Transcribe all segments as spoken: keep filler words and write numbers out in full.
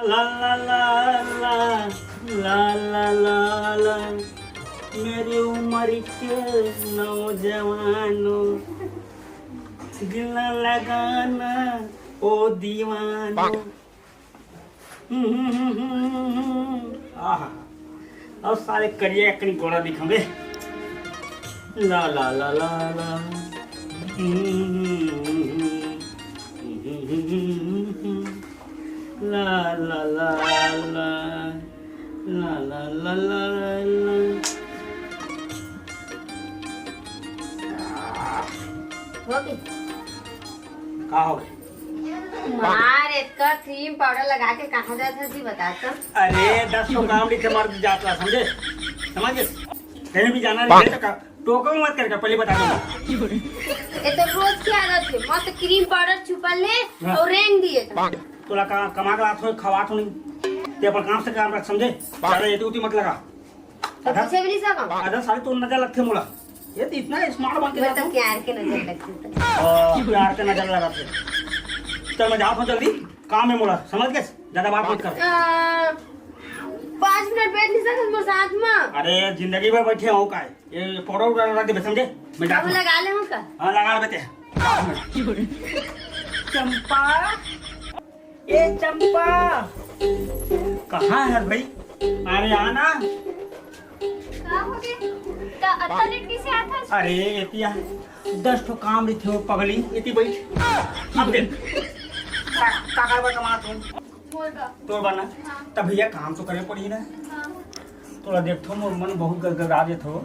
ला ला ला ला, ला ला ला ला, मेरी उम्र के नौजवानों, दिल न लगाना ओ दीवानों। आहा, अब साले करिया एकनी गोड़ा दिखावे। ला ला ला ला ला। ला ला ला ला। ला ला ला ला ला। हो गई। का हो गई? मार, इतना क्रीम पाउडर लगा के कहाँ जात हस जी, बता तो। अरे, दस ठो काम लिखे मार जात रहा, समझे? समझ गए? कहीं भी जाना नहीं है तो का, टोको मत करके पहले बता दो। ये तो रोज की आदत है, मस्त क्रीम पाउडर छुपा ले हाँ। और रेंग दिए। तोला का कमा के लात हो, खवात हो नहीं। ते अपन काम से काम रख, समझे? ज्यादा एटी उटी मत लगा। तो आधा पीछे भी नहीं सका। आधा साले तो नजर लगथे मोला। ये तो इतना स्मार्ट बन के मैं तो जाता हूँ। प्यार के नजर लगती थी। ओ, प्यार के नजर लगाथे। चल, मैं जात हूँ जल्दी, काम है मोला, समझ गए? ज्यादा बात मत कर। आ, पाँच मिनट बैठ नहीं सकत मोर साथ में? अरे, जिंदगी भर बैठे हो का? ये पाउडर उडर रख दे, समझे? मैं जात अब हूँ। लगा ले हूँ का? हाँ, लगा लेते हैं। चंपा, ए चंपा, कहाँ है भाई? अरे आना। का हो गए? का अतना लेट कैसे आत हस? अरे एतिया दस ठो काम रहिथे वो पगली, एती बैठ। अब देख, का, का करबा कमात हो? मोर बा। तोर बा ना? हाँ। तब भैया काम तो करे पड़ी ना। हाँ। तोला देखथो मोर मन बहुत गदगदा देथो।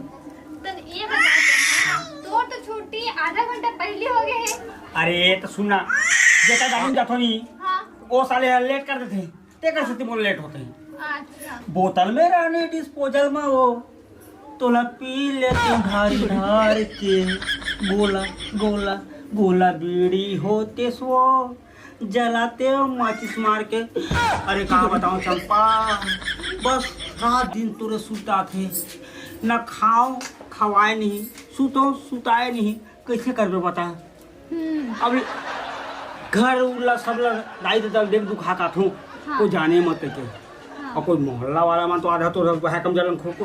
तन ये बता तो, हाँ, तोर तो छुट्टी आधा घंटा पहले हो गए है। अरे तो सुन ना, जेकर गाड़ी में जाथो नी, हाँ। वो साले लेट कर देथे, तेकर सेती मोर लेट होथे। अच्छा। बोतल में रहने डिस्पोजल में वो, तोला पी लेते ढार ढार के, गोला गोला गोला बीड़ी होते सो। जलाते हो माचिस मार के। अरे का बताओ चंपा, बस रात दिन तोरे सुताथे, न खाओ खवाए नहीं, सुतो सुताए नहीं, कैसे करबे बता? हम्म। अब घर उला सब ला दाई ददा देख दुखा का थू, हाँ। कोई जाने मत के। हाँ। और कोई मोहल्ला वाला मन तो आधा तो है कम जलन खो, खो,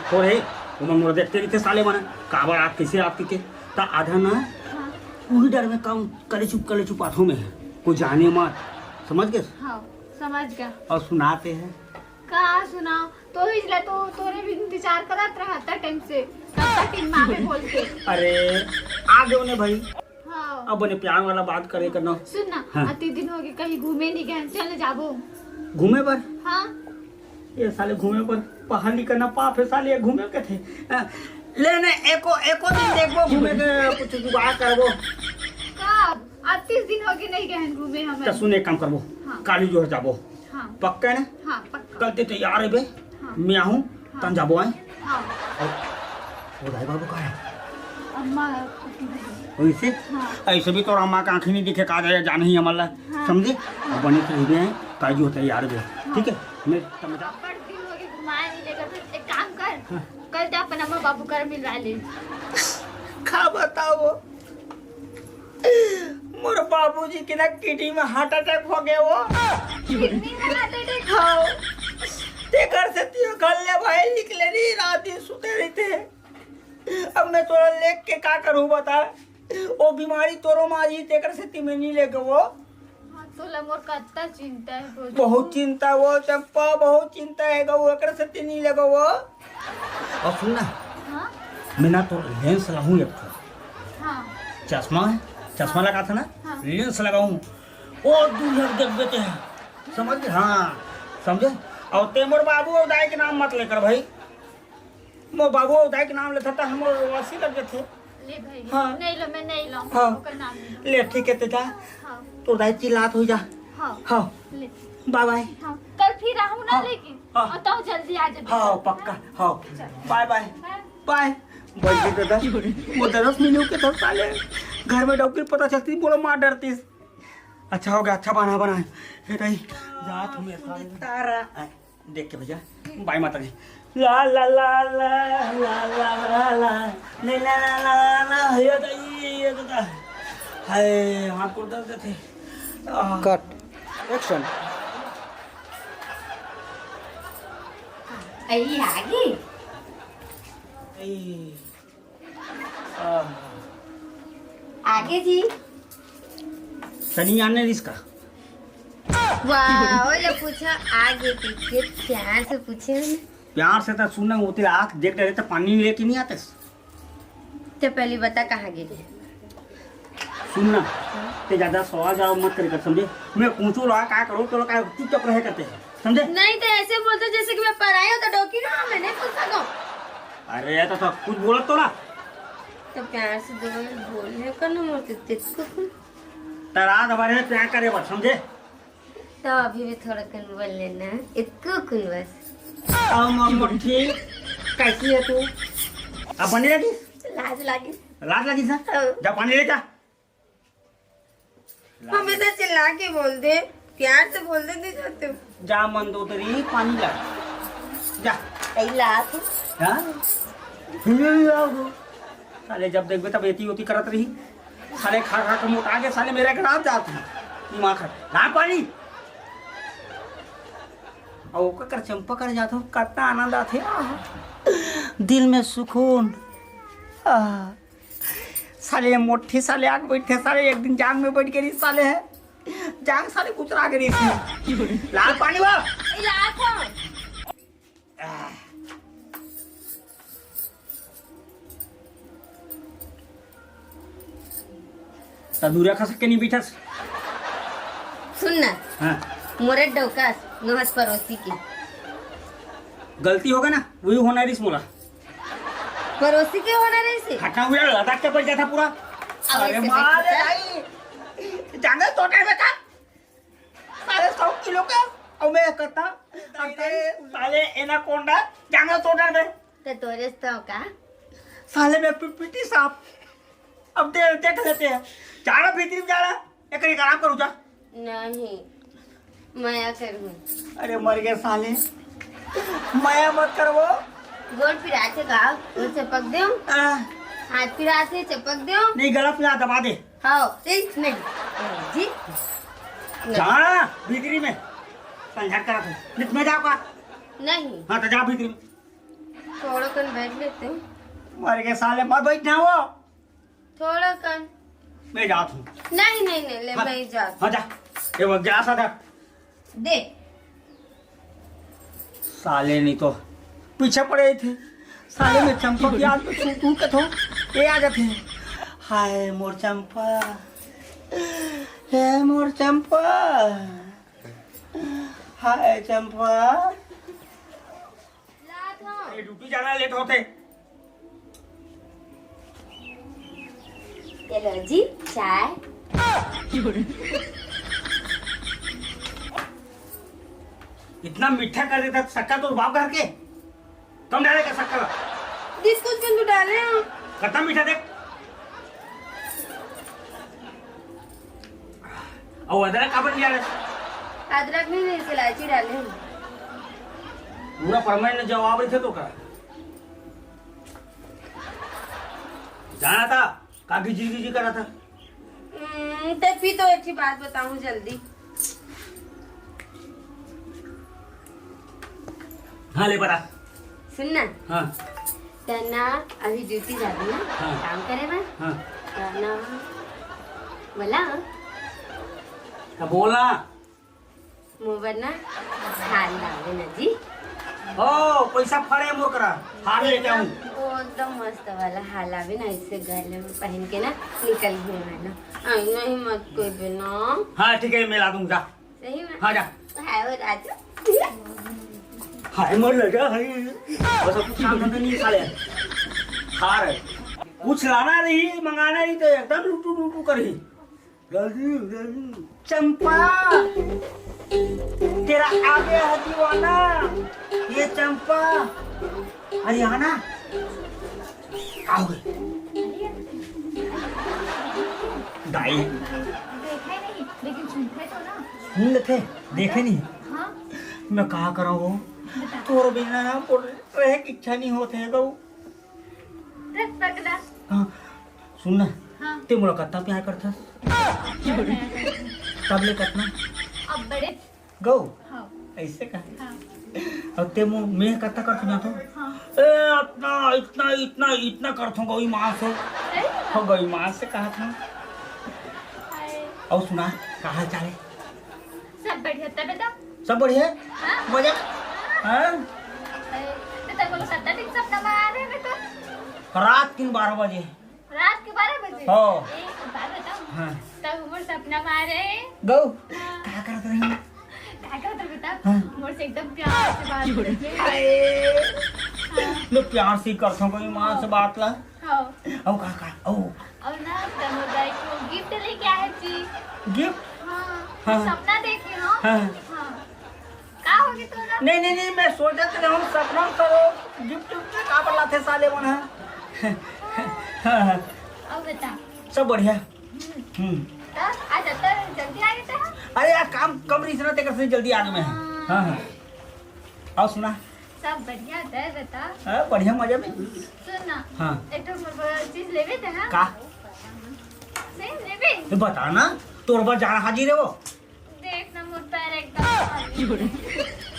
खो है, वो मन मोला देखते रहिथे साले मन, काबर आप कैसे आप के, ता आधा ना हाँ। वही डर में काम करे चुप करे चुप आथो में, कोई जाने मत, समझ गए? हाँ, समझ गया। और सुनाते हैं। का सुनाओ, तो इसलिए तो तोरे भी इंतजार करत रहा था टाइम से, कब तक इन माँ में बोल के। अरे, आ गए उन्हें भाई। हाँ। अब बने प्यार वाला बात करे करना। सुन ना, हाँ। अति दिन हो गए, कहीं घूमे नहीं गए, चल जाबो। घूमे बर? हाँ। ये साले घूमे बर पहाड़ निकलना पाप है साले, ये घूमे के थे। हाँ, ले ने एको, एको दिन देखबो घूमे के कुछ जुगाड़ करबो। कब? अड़तीस दिन हो गए नहीं गए हैं घूमे हमें। तो सुन एक काम करबो, हाँ। काली जो है जाबो। हाँ। पक्का है ना? हाँ, पक्का। कल ते तैयार है बे, हाँ। मैं आहूँ, हाँ। तन जाबो आए। हाँ। और वो दाई बाबू का है? अम्मा। वैसे? हाँ। ऐसे भी तोर अम्मा का आँखें नहीं दिखे, का जाए, जान ही हमला, हाँ। समझे? हाँ। और बने तो रहिबे, काजू होता है यार बे, हाँ। ठीक है? मैं तन जा। बड़ दिन हो गए, घुमाए नहीं लेकर, तो एक काम कर, हाँ। कल जा अपन अम्मा बाबू कर मिलवा ले। का बताओ? मोर बाबूजी के ना किडनी में हार्ट अटैक हो गए वो। किडनी में हार्ट अटैक? हाँ। तेकर सेती घर ले भाई निकले नहीं, रात दिन सुते रहिथे। अब मैं तोला लेके का करूँ बता? वो बीमारी तोरो में आ जी, तेकर सेती मैं नहीं लेके वो। हाँ, तोला मोर कत्ता चिंता है, रोज। बहुत चिंता वो चंपा, बहुत चिंता है गो, ओकर सेती नहीं लेगो वो। और सुन ना, हाँ? मैं ना तो लेंस लाहूँ एक ठो। हाँ। चश्मा है, चश्मा हाँ। लगाथा ना, हाँ। लेंस लगाहूँ। वो दूर देख देते हैं। समझ गए? हाँ, समझे? और ते मोर बाबू और दाई के नाम मत लेकर भाई। मोर बाबू अउ दाई के नाम लेथस त हमर वासी लग जथे। ले भाई, हाँ। नहीं लो, मैं नहीं लाऊं, हाँ। ओकर नाम नहीं लो। ले, ठीक है, ते जा। हाँ। तोर दाई चिल्लात हो जा। हाँ। हाँ। ले। बाय बाय। हाँ। कल फिर आहूं ना हाँ। लेकिन। हाँ। और तो जल्दी आ जाबे। हाँ, पक्का। हाँ। चल। बाय बाय। बाय। बाय। बाय जी दादा। वो दरस मिलू के तो साले घर में डौकी पता चलती, बोलो मार डरतीस। अच्छा हो गया, अच्छा बना, बना। हे दाई, जात हूँ मैं साले। तारा। देख के भैया, बाय माता दी। ला ला ला ला, ला ला ला ला, ले ला ला ला ला, ये दाई, ये दादा। हाय, हाथ को दर्द देते। आह। कट। एक्शन। अई आगे। ए, आ, आगे जी। तनी आने रिस का। वाह, ओला पूछा आगे, ते प्यार से पूछे ना। प्यार से तो सुनना होते, आँख देख डरे तो पानी लेके नहीं आते। ते पहली बता कहाँ गे? सुन ना, ते ज्यादा सवाल जवाब मत करे कर, समझे? मैं पूछो ला का करो, तो का चुपचाप रहे करते हैं, समझे? नहीं, ते ऐसे बोलते जैसे कि मैं पराई हूँ, तो डोकी ना, मैं नहीं पूछ सकूँ। अरे, तो सब कुछ बोलत तो ना। तो प्यार से दो बोल ले कर ना, मोर ते तेरे को कुछ। तो रात भर में प्यार करे बस, समझे? तो अभी भी थोड़ा कन बोल लेना, इतको कुन बस। अब मोर मुट्ठी, कैसी है तू? अब बनी रही? लाज लागी। लाज लगी सर? हाँ। जा पानी लेके आ। हमेशा चिल्ला के बोल दे, प्यार से बोल दे, नहीं जाते। जा मंदोदरी, पानी ला। जा। कई ला तू। हाँ? सुनिए, आओ। साले जब देखबे तब एती ओती करत रही। साले खा खा के मोटा के साले मेरा ग्राफ जात है। दिमाग खा। ला पानी। अउ ओकर कर चंपा कर जात हो, कितना आनंद आथे। आहा। दिल में सुकून। आहा। साले मोठी साले आग बैठे, साले एक दिन जांग में बैठ के रही साले है। जांग साले कुचरा के रही। लाल पानी बा। ए, लाल कौन? आह। त दूरिया खसक के नहीं बैठस। सुन ना। हाँ। मोरे डौकास नोहस परोसी के। गलती होगा ना, वही होना रिस मोला। परोसी के होना रहिस हे। हटना हुआ लद्दाख के पड़ जाता पूरा। अब अरे ऐसे मार बैठ जा। भाई। जांगा तोटे में का? साले सौ किलो का, अउ मैं कहता, अरे, साले एनाकोंडा, जांगा तोड़न बे। ते तोरे तो का? साले मैं पी-, पीटी साहब, अब दे-, देख लेते हैं। जा रहा भीतरी में जा रहा, एक, एक आराम करू जा। नहीं, मया करूँ। अरे मर गए साले, मया मत करवो। गोड़ पिराथे का? गोड़ चपक देव? आ। हाथ पिराथे, चपक देव? नहीं, गला पिरा, दबा दे। हाँ, ए, नहीं। नहीं जी। नहीं। जा भीतरी में। संझट करत है। नित में जाओ का? नहीं। हाँ, तो जा भीतरी में। थोड़ा कन बैठ लेते हैं। मर गए साले, मत बैठना हो। थोड़ा कन। मैं जात हूँ। नहीं, नहीं, नहीं, ले, हाँ, मैं ही जात हाँ, जा। ये वो गिलास आ था। दे। साले नहीं तो पीछे पड़े थे। साले में चंपा की याद में छू, छू के थो, ये आ जाते हैं। हाय मोर चंपा, हे मोर चंपा, हाय चंपा। ये ड्यूटी जाना लेट होते। ये लो जी, चाय। इतना मीठा कर देता शक्कर तो बाप घर के। कम डाले का शक्कर? जिस कुछ में तो डाले हैं। खत्म मीठा देख। अउ अदरक काबर नहीं डाले? अदरक नहीं, नहीं, इलायची डाले हैं। पूरा परमानेंट जवाब रहिथे तो का? जाना था, का गिजी गिजी करा था? हम्म, ते पी तो एक ही बात बताऊं जल्दी। हाँ, ले बता। सुन ना। हाँ। तना अभी ड्यूटी जाबे ना, हाँ। काम करे बर। हाँ। तना बोला। का बोला? मोर बर ना हार लावे ना जी। ओ, पैसा फड़े मोर करा, हार लेके आऊं। वो एकदम मस्त वाला हार लावे ना, इससे घर में पहन के ना निकल गए ना। आई नहीं मत कोई भी ना। हाँ, ठीक है, मैं ला दूंगा। सही में? हाँ, जा। हाय वो राजू। हाय, मर लगा, हाय। बस अब कुछ काम धंधा नहीं है, साले। खा रहे। कुछ लाना रही, मंगाना रही तो एकदम लुटू लुटू करही। राजू, राजू। चंपा, तेरा आ गया है दीवाना। ये चंपा, हरियाणा। आओगे? दाई। देखे नहीं, लेकिन सुनते तो ना। सुन लेते, देखे नहीं। हाँ। मैं कहा करा वो? बता। तोर बिना ना बोल रहे की इच्छा नहीं होते है गऊ। रख पकड़ा। हाँ, सुन ना। हाँ। ते मोला कत्ता प्यार करथस? तब ले कतना? अब बड़े गऊ, हाँ। ऐसे कहा। हाँ। अउ ते मो-, मैं कत्ता करथों जानथो? हाँ। ए, अतना, इतना, इतना, इतना करथों गौ माँ से। सही में? हो गौ माँ से कहा था। हाय। अउ सुना, का हाल चाल हे? सब बढ़िया, तबे तो। सब बढ़िया? हाँ। मजा? हाँ। अरे, तो तेरे को सत्ता दिन सपना में आ रहे हैं तो? रात के बारह बजे। रात के बारह बजे? हाँ। एक बात बताऊँ? हाँ। तब हमर सपना में आ रहे हैं। गौ, हाँ। का करत रही? का करत रही बता? हाँ। मोर से एकदम प्यार से बात करत रही। हाय। हाँ। मैं प्यार से ही करथों कोई माँ से बात ला। हाँ। अउ का, का, अउ? अउ ना, तब मोर बर एक ठो gift लेके आए जी। Gift? हाँ। हाँ। सपना देखे हो? हाँ। हाँ। का होगे तोला? नहीं, नहीं, नहीं, मैं सोचत रहूँ, सपना में तो gift, gift काबर लाथे साले मन ह। हाँ, हाँ। अउ बता। सब बढ़िया। हम्म। हम्म। तब आज अतना जल्दी आ गए थे? अरे यार, काम कम रहिस ना, तेकर से जल्दी आ गए मैं। हाँ। हाँ, हाँ। अउ सुना। सब बढ़िया, तैं बता। हाँ, बढ़िया, मजा में। सुन ना। हाँ। एक ठो मोर बर चीज लेबे ते, हाँ? का? सही में लेबे? ए, बता ना, तोर बर जान हाजिर हे वो। देख ना, मोर पैर एकदम खाली हे।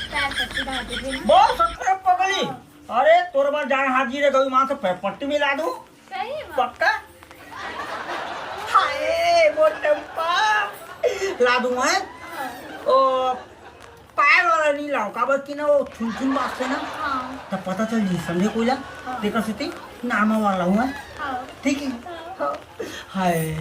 पैर पट्टी ला देबे ना। बहुत सत्तर पगली। अरे, तोर बर जान हाजिर हे, गौ माँ से पैर पट्टी मिला दूँ। सही में? पक्का? हाय, मोर टम्पा। ला दूँ, हैं? हाँ। ओ, पायल वाला नहीं लाओ, काबर कि ना वो थुन थुन बाजथे ना, हाँ। तब पता चल जी, समझे कोई ला? हाँ। तेकर सेती normal वाला हूँ, हैं? हाँ। ठीक है? हाँ। हाँ। हाय।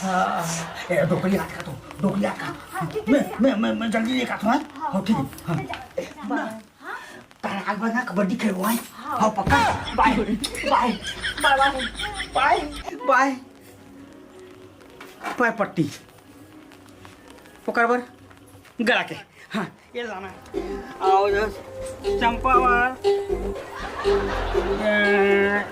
हाँ। ए, डोकरी हाथ का तो, डोकरी हाथ का। हाँ, ठीक है, मैं, ठीक है। मैं, मैं, मैं जल्दी लेके आता हूँ, हैं? हाँ, हाँ, ठीक है, हाँ। हाँ। ले जा, ले जा। ना, हाँ? तारा आज बाद ना कबड्डी खेलवाए। हाँ। हाँ, पक्का। Bye, bye, bye, bye, bye, bye। पैर पट्टी। ओकर बर गला के। हाँ, ये लाना। अउ जो चंपा वार, ए,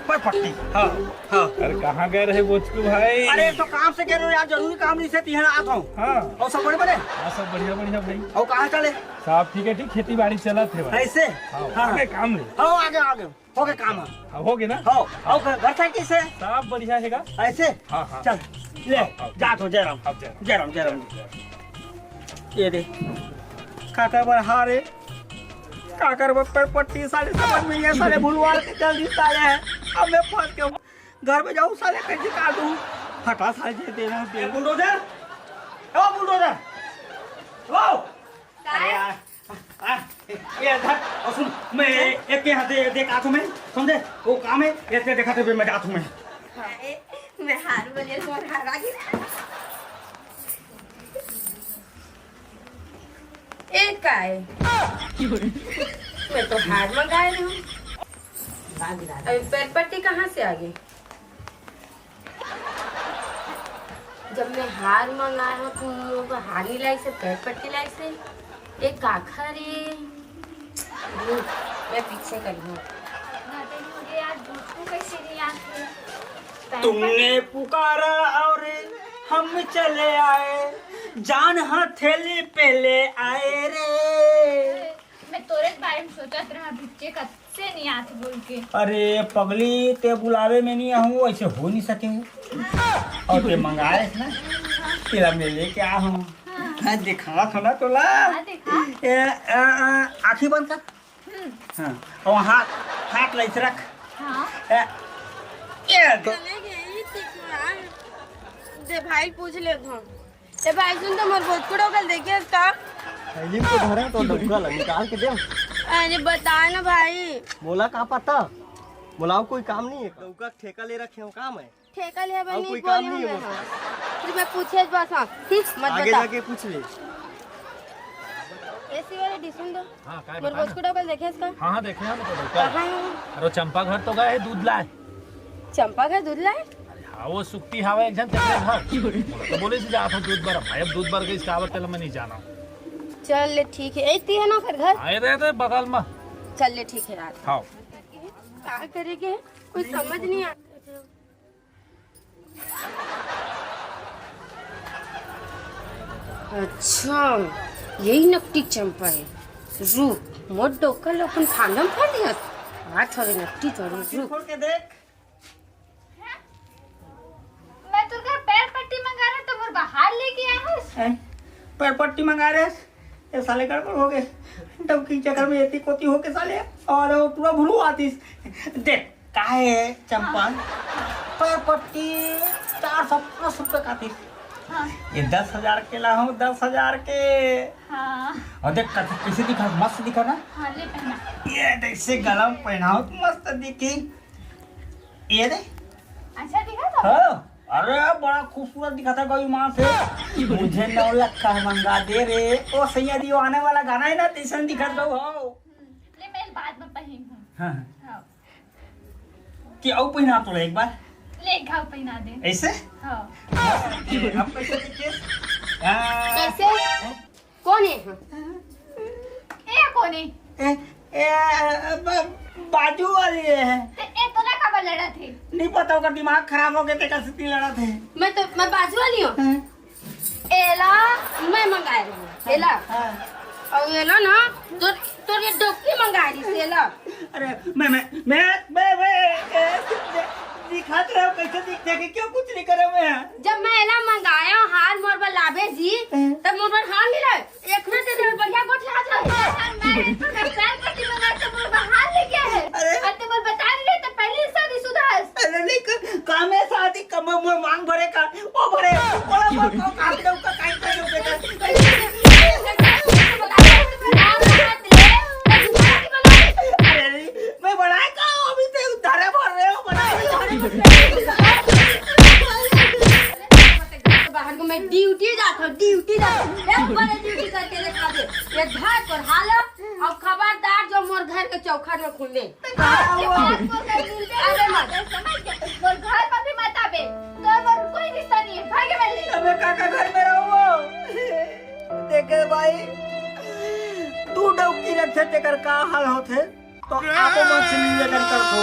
पैर पट्टी। हाँ, हाँ। अरे, कहाँ गए रहे बोचकू भाई? अरे, तो काम से गए रहे यार, जरूरी काम नहीं से तिहां आत हूँ। हाँ। अउ सब बड़े बड़े? हाँ, सब बढ़िया, बढ़िया भाई। अउ कहाँ चले? सब ठीक है, ठीक, खेती बाड़ी चलत हे भाई। ऐसे? हाँ, हाँ। आगे काम ले। हाँ, आगे, आगे। हो गया काम है। हाँ, हो गया ना? हो, हो घर, घर था किसे? सब बढ़िया हेगा। ऐसे? हाँ, हाँ। चल, ले, हाँ, हाँ। जात हो, जय राम। हाँ, जय राम। जय राम, जय राम। ये दे। काकर बर हार हे? काकर बर पैर पट्टी, साले समझ में नहीं है, साले भुलवार के चल दी साले है। अब मैं फंस गया हूँ। घर में जाऊँ साले कैसे काटूँ? हटा साले, दे दे ना, दे। ए, बुलडोजर। ओ बुलडोजर। ओ। अरे यार। आ, ये धर, अउ सुन, मैं एक के हाथे देखाथों मैं, समझे? वो काम हे, एक के देखाथों मैं, मैं जाथों मैं। हाँ, ए, मैं हार बने, मोर हार आ गया। ए, का हे? मैं तो हार मंगाए रहे हूँ। अभी पैर पट्टी कहाँ से आ गई? जब मैं हार मंगाए हूँ, तुम लोग हार नहीं लाई से, पैर पट्टी लाई से। ये काखर हे? रुक, मैं पीछे कर लूँ। ना तो मुझे यार, झूठ तो कैसे नहीं आते? पैर तुमने पुकारा और हम चले आए, जान हथेली पे ले आए रे। मैं तोरे बारे में सोचत रहा, भिच्चे कब से नहीं आत बोल के। अरे पगली, ते बुलावे में नहीं आहूँ, ऐसे हो नहीं सके। अउ ते मंगाए ना, तेला मैं लेके आ हूँ। हाँ। हाँ, दिखात हूँ ना तोला। हाँ, दिखा। ए, आ, आ, आँखी बंद कर। हम्म। हाँ, अउ हाथ, हाथ ला ऐसे रख। हाँ। ए, ये दे। चले गए, ये ठीक हुआ। दे भाई, पूछ ले तू। ए भाई, सुन तो, मोर बोचकुड़ा ओकर देखे हस का? थैली में तो धरे, तो डब्बा ला निकाल के दे। अरे बता ना भाई। मोला का पता? मोला अउ कोई काम नहीं हे। डौका ठेका ले रखे हो का मैं? ठेका ले हवे, अउ नहीं कोई काम बोली नहीं हे हूँ मैं, मोर। हाँ। सिर्फ मैं पूछे बस, हाँ। हम्म, मत आगे बता। जाके पूछ ले। एसी वाले डी सुन दो। हाँ, काय मोर बता ना। बोचकुड़ा ओकर देखे हस का? हाँ, हाँ, देखे हन तो डौका। कहाँ हे वो? अरे चंपा घर तो गए हे दूध लाए। चंपा घर दूध लाए? अरे हाँ, वो सुक्ति हावय एक झन तेरे घर। तो बोले से जात हूँ दूध बर, भाई अब दूध बर गई, इसका आवत तेला मैं नहीं जाना। चल ले ठीक हे, एक ती हे ना ओकर घर। आए रहे थे बगल में। चल ले ठीक हे यार। हाँ। का करे के हे? कुछ समझ नहीं आ। अच्छा, यही नकटी चंपा हे। रुक, मोर डोका ल अपन फांदा में फंस दिया। आ थोड़े नकटी थोड़े, रुक। खोल के देख। मैं तोर घर पैर पट्टी मंगा रहा तो मोर बाहर लेके आए हस। हैं? पैर पट्टी मंगा रहे हस? ये साले गड़बड़ हो गए, डौकी के चक्कर में एती कोती होके साले, और वो पूरा भुलू आतिस। देख, काहे चंपा, पर पट्टी चार सौ पाँच सौ रुपये का थी। हाँ। ये दस हजार के ला हूँ, दस हजार के। हाँ। और देख, कैसे, कैसे दिखा, मस्त दिखा ना। हाँ, ले पहना। ये देख, से गला में पहनाओ तो मस्त दिखी। ये दे। अच्छा दिखा तो? हाँ। अरे, बड़ा खूबसूरत दिखा था गौरी माँ से। मुझे नौ लाख का मंगा दे रे। ओ सैया जी, वो आने वाला गाना है ना, तैसन दिखा दो हो। ले, मैं बाद में पहनूँ। हाँ। हाँ। कि अउ पहिना तो एक बार। ले, घाव पहिना दे। ऐसे? हाँ। अब कैसे दिखे? हाँ। कैसे? कौन है? ए, कौन है? ए, ए, ब-, बाजू वाली है। ते, ए, तोला काबर लड़त हे? नहीं पता, ओकर दिमाग खराब हो गए, तेकर सेती लड़त हे। मैं तो, मैं बाजू वाली हूँ। हाँ। एला मैं मंगाए रहूं, एला। हाँ। और एला ना, तोर, तोर ये डौकी मंगाए रही, एला। अरे, मैं, मैं, मैं, मैं, मैं, ए, दे-, दिखात रहे हो, कैसे दिख, देखे, क्यों कुछ नहीं करे मैं? जब मैं एला मंगाया हूँ, हार मोर बर लाबे जी, हाँ। तब मोर बर हार नहीं लाए। एक ना तेरे बढ़िया गोठ लगा था। मैं तो कल पट्टी मंगा के मोर बर हार लेके आए। अरे। और ते मोर बता नहीं रहे, तो पहले ही शादीशुदा है। अरे नहीं, क-, काम है शादी, कम मोर मांग भरे का, वो भरे, बोला, बोला, बोला, काट दो, का, काट दो, बेटा। अरे, मैं बनाए का, अभी तो उधारे भर रहे हो, बनाए। बाहर को मैं ड्यूटी जाता हूँ, ड्यूटी जाता हूँ। एक बार ड्यूटी करके दिखा दे। ये घर पर हाल, और खबरदार जो मोर घर के चौखट में घूमे। हाँ, वो। अरे मत। समझ गया? मोर घर पर भी मत आबे। तोर मोर कोई रिश्ता नहीं है। भागे मेरे। अबे काका घर में रहो। देखे भाई, तू डौकी रखे तेकर का हाल होथे? तो आपो मन से निवेदन करथो,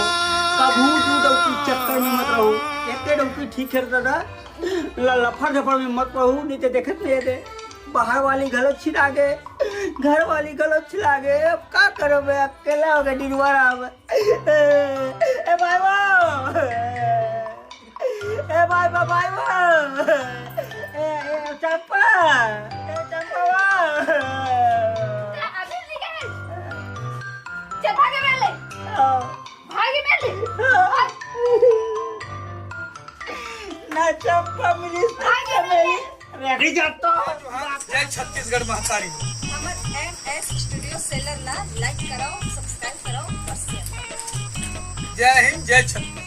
कभू दू डौकी चक्कर में मत रहो। एके डौकी ठीक है दादा, ल-, लफड़ झफड़ में मत रहो, नहीं तो देखत नहीं दे। बाहर वाली घलो छिला गे, घर वाली घलो छिला गे। अब का करो मैं, अकेला हो गया, डिनवारा अब। ए भाई वो, ए भाई बा, भाई बा, ए, ए, चंपा, ए, चंपा बा। अभी निकल। चल, भागे मेरे ले। हाँ। भागे मेरे ले। हाँ। ना चंपा मिली, ना भागे मेरे ले। चमेली। रेडी जाता। जय छत्तीसगढ़ महतारी। हमर एम एस स्टूडियो सेलर ला लाइक कराओ, सब्सक्राइब कराओ और शेयर कराओ। जय हिंद, जय छत्तीसगढ़।